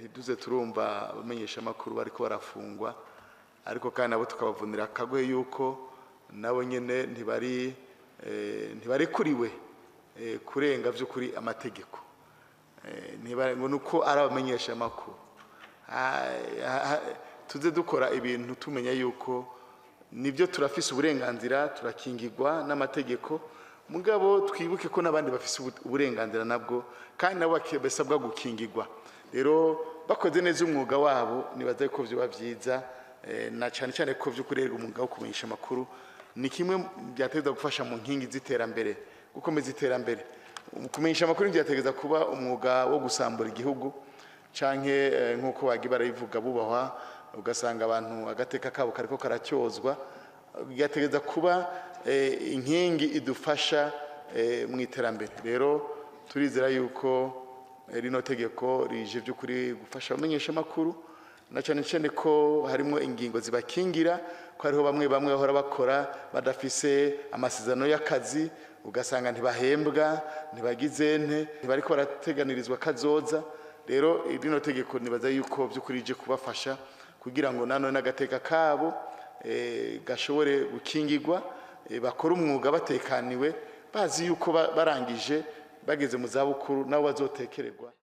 Ntiduze turumva abamenyesha amakuru bariko barafungwa, ariko kandi nabo tukabavunira akagohe yuko nabo nyene ntibarekuriwe kurenga vy'ukuri amategeko. Ngo nuko ari abamenyesha amakuru. Tuze dukora ibintu tumenya yuko nibyo turafise uburenganzira, turakingirwa n'amategeko, mugabo twibuke ko n'abandi bafise uburenganzira nabwo, kandi nabo basabwa gukingirwa. Rero bakoze neza umwuga wabo, nibaza ko vyoba vyiza, na cyane cyane ko vy'ukuri umwuga wo kumenyesha amakuru ni kimwe byategeza gufasha mu nkingi z'iterambere, gukomeza iterambere. Kumenyesha amakuru byategeza kuba umwuga wo gusambura igihugu canke nk'uko bagiye barabivuga bubahwa, ugasanga abantu agateka kabo kariko karacyozwa. Byategeza kuba inkingi idufasha mu iterambere. Rero turizera yuko rino tegeko rije by'ukuri gufasha abamenyesha amakuru, na cyane cyane ko harimo ingingo zibakingira, ko hariho bamwe bamwe bahora bakora badafise amasezerano y'akazi, ugasanga ntibahembwa, ntibagize nte, ntibariko barateganirizwa kazoza. Rero rino tegeko nibaza yuko by'ukuri rije kubafasha kugira ngo nanone n'agateka kabo gashobore gukingirwa, bakora umwuga batekaniwe, bazi yuko barangije bageze mu zabukuru nabo bazotekererwa.